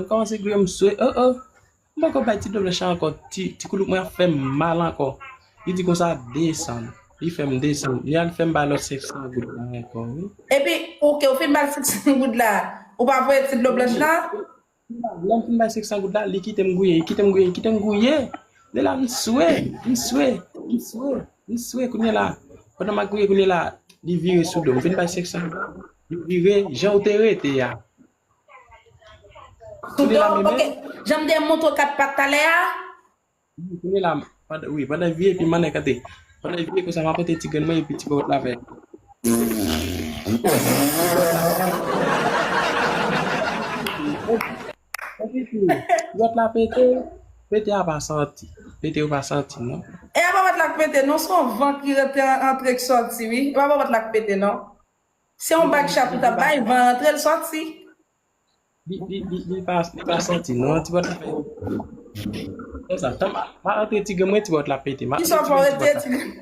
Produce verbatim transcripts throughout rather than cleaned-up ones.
Kòmanse gouye m swe, oh, oh. M poko bay ti dlo blanch la ankò. Ti, ti koulout mwen ap fè m mal ankò. Li di konsa desann. Li fè m desann. Li al fè m bay lòt senk san goud la ankò, wi. Epi, ou ke ou fin bay senk san goud la, ou pa voye ti dlo blanch la? Lè m fin bay senk san goud la, li kite m gouye, li kite m gouye, li kite m gouye. Lè la, m swe, m swe, m swe, m swe. Kounye la, pandan m ap gouye, kounye la, li vire sou do m. M fin bay senk san goud la, li vire, jan ou te rete a. Sou do, ok. Jan m te montre w kat pat talè a? Wi, kounye la, pandan, wi, pandan vye epi mannen kante. Pandan vye konsa, m ap pote ti grenn mwen epi ti bòbòt la fè. Ti bòbòt la pete, pete a pa santi. Pete yo pa santi, non. E a pa bòbòt la k pete, non, se yon van ki rete an-, antre k sòti, wi. E pa bòbòt la k pete, non. Se yon bag chat ou t ap bay, van rantre, l sòti. Li, li, li, li pa, li pa santi, non, ti bòt la fè. Konsa, tan m a, m a rantre ti grenn mwen, ti bòt la pete. M a Kisa w fè w rete ti grenn?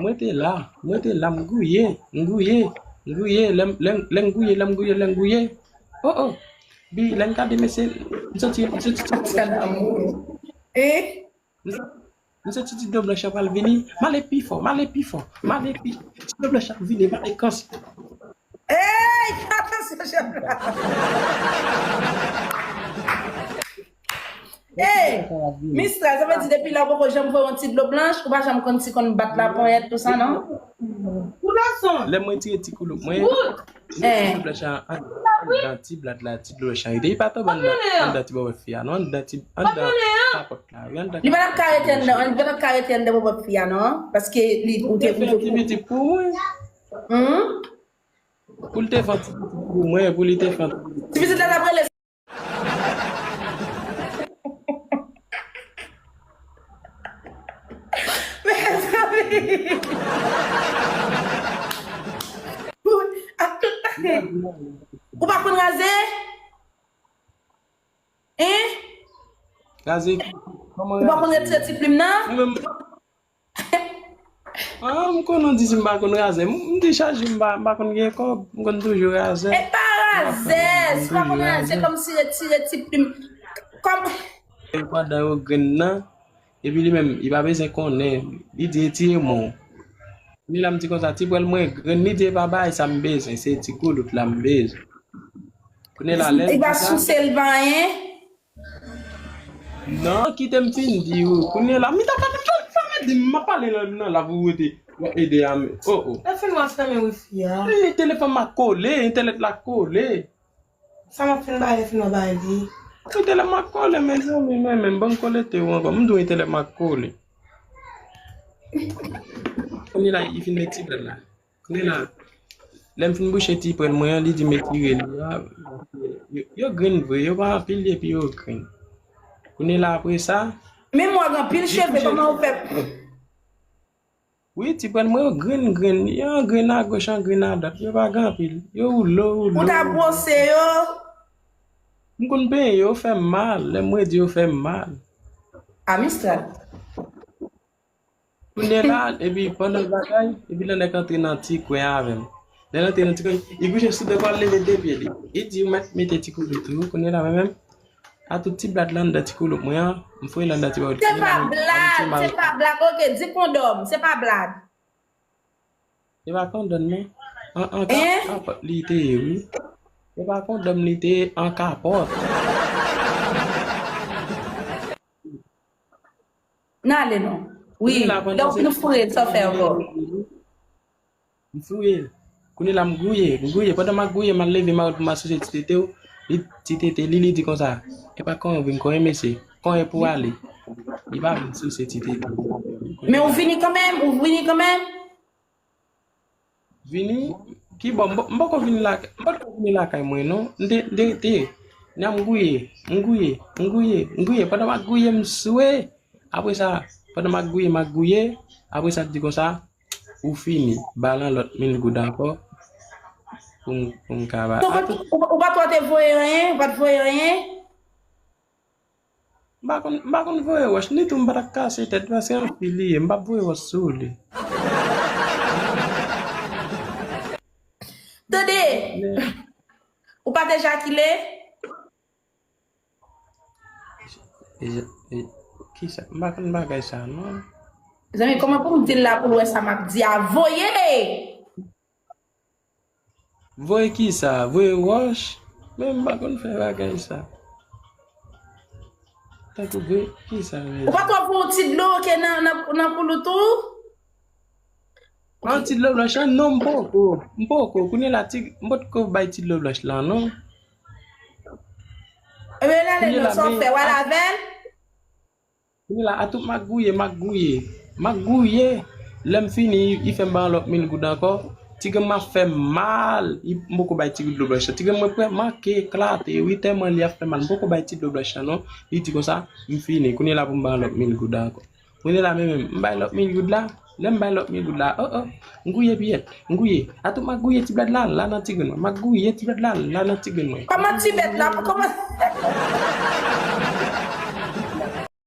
Mwen te la, mwen te la, m gouye, m gouye, m gouye, lè m, lè m, lè m gouye, lè m gouye, lè m gouye. Oh, oh. Bi, lè m gade mesye, m santi, m santi ti bòt la. Eh? M sa-, m santi ti dlo blanch la pral vini. M ale pi fò, m ale pi fò, m ale pi. Ti dlo blanch la vini, m ale kans. Ey, atansyon, chèf la. Ey, Mistral, sa vle di depi la ou poko janm voye yon ti dlo blanch, ou pa janm konn si konn bat laponyèt, tou sa, non? Pou gason. Lè mwen tire ti koulout mwen, ti dlo blanch la anndan ti blad la, ti dlo blanch la rete. Li pa tonbe anndan, anndan ti bòbòt fi a, non, anndan ti, anndan kapòt la, wi, anndan kapòt. Li pa t ap ka rete anndan, li pa t ap ka rete anndan bòbòt fi a, non, paske li, ou te, ou te fè yon ti pitit pou mwen. Hmm? Pou l te fè yon ti pitit pou mwen, pou li te fè yon ti pitit. Ti pitit la t ap rele Mezanmi. Ou pa konn raze? Hein? Raze ki? Kòman raze? Ou pa konn retire ti plim nan? Mwen menm, Ah, m konn di si m pa konn razè. M, m di chak jou m pa, m pa konn gen kòb, m konn toujou razè. E pa razè, si w pa konn razè, se kòmsi retire ti plim. Kòm E pandan yo grenn nan, epi li menm, li pa bezwen konnen, li di retire men w. Kounye la m di konsa, ti pwèl mwen grenn, li di e pa bagay sa m bezwen, se ti koulout la m bezwen. Kounye la lè l di sa, li pa souse l pa anyen. Non, kite m fin di w. Kounye la, mi ta ka fè, fè, fè, di m, m ap pale nan, nan la pou w rete, w ap ede a men. Oh, oh. Lè fin w ap fèmen wifi a. E, telefòn m a kole, entènèt la kole. Sa m ap fin bay, fin w ap bay li. Entènèt m a kole, mezanmi, men, men, ban m konekte w ankò. M di w entènèt m a kole. Kounye la, li fin met ti blad la. Kounye la, lè m fin bouche ti pwèl mwen an, li di m retire li a. Yo, yo grenn vre, yo pa anpil epi yo grenn. Kounye la apre sa, Men mwen gen anpil cheve, kòman ou fè? Wi, ti pwèl mwen yo grenn grenn, yo an grenn agoch, an grenn adwat, yo pa gen anpil. Yo woulo, woulo. Ou ta bwose yo? M konn penyen yo, yo fè m mal, lè m redi yo fè m mal. A Mistral. Kounye la, epi pandan bagay, epi l annik antre nan ti kwen avè m. Lè l antre nan ti kwen, li kouche sou do pa l leve de pye li. Li di, ou mèt mete ti koulout ou, kounye la mwen menm, a tout ti blad la anndan ti koulout mwen an, m foure l anndan ti bòl. Se pa blad, se pa blad. Ok, di kondòm, se pa blad. Se pa kondòm, non. An, an ka-, kapòt li te ye, wi. Se pa kondòm li te ye, an kapòt. N ale non. Wi. Donk nou foure l, sa w fè ankò? M foure l. Kounye la m gouye, m gouye. Pandan m ap gouye, m al leve mawòt pou m al souse ti tete w. Li, ti tete li, li di konsa, e pa konyen w vin konyen mesye, konyen pou ale. Li pa vin souse ti tete w. Men ou vini kanmenm, ou vini kanmenm? Vini? Kibò? M po-, m poko vini la, m potko vini lakay mwen, non. M te, m te rete. Nan m gouye, m gouye, m gouye, m gouye. Pandan m ap gouye, m swe. Apre sa, pandan m ap gouye, m ap gouye. Apre sa, di konsa, ou fini. Ba l yon lòt mil goud ankò. Pou m, pou m ka ba. Ou pa t, ou pa, ou pa t voye anyen? Ou pa t voye anyen? M pa konn, m pa konn voye wòch, ni tou m pa t ap kase tèt, paske anpil li ye, m p ap voye wòch sou li. Tande! Ou pa te ejakile? E, e, kisa? M pa konn bagay sa non. Zanmi, kòman pou m di l la pou l wè sa m ap di a? Voye! Voye kisa? Voye wòch? Men m pa konn fè bagay sa. Tankou voye kisa? Ou pa twò voye yon ti dlo ke nan, nan, nan koulout ou? An ti dlo blanch lan? Non, m poko. M poko. Kounye la, ti, m potko bay ti dlo blanch lan, non. Ebyen, l ale non, sa w fè, w al avè l? Kounye la, atout m ap gouye, m ap gouye, m ap gouye. Lè m fini, li fè m bay yon lòt mil goud ankò. Ti granm ap fè m mal. M poko bay ti dlo blanch lan. Ti granm mwen prè manke eklate. Wi, tèlman li ap fè mal. M poko bay ti dlo blanch lan non. Li di konsa, m fini. Kounye la pou m bay yon lòt mil goud ankò. Kounye la, men menm, m bay lòt mil goud la. Lè m bay lòt mil goud la, oh oh, m gouye piyèt, m gouye. Atout m ap gouye ti blòd la, la nan ti grenn mwen. M ap gouye ti blòd la, la nan ti grenn mwen. Kòman ti bèt la? Kòman?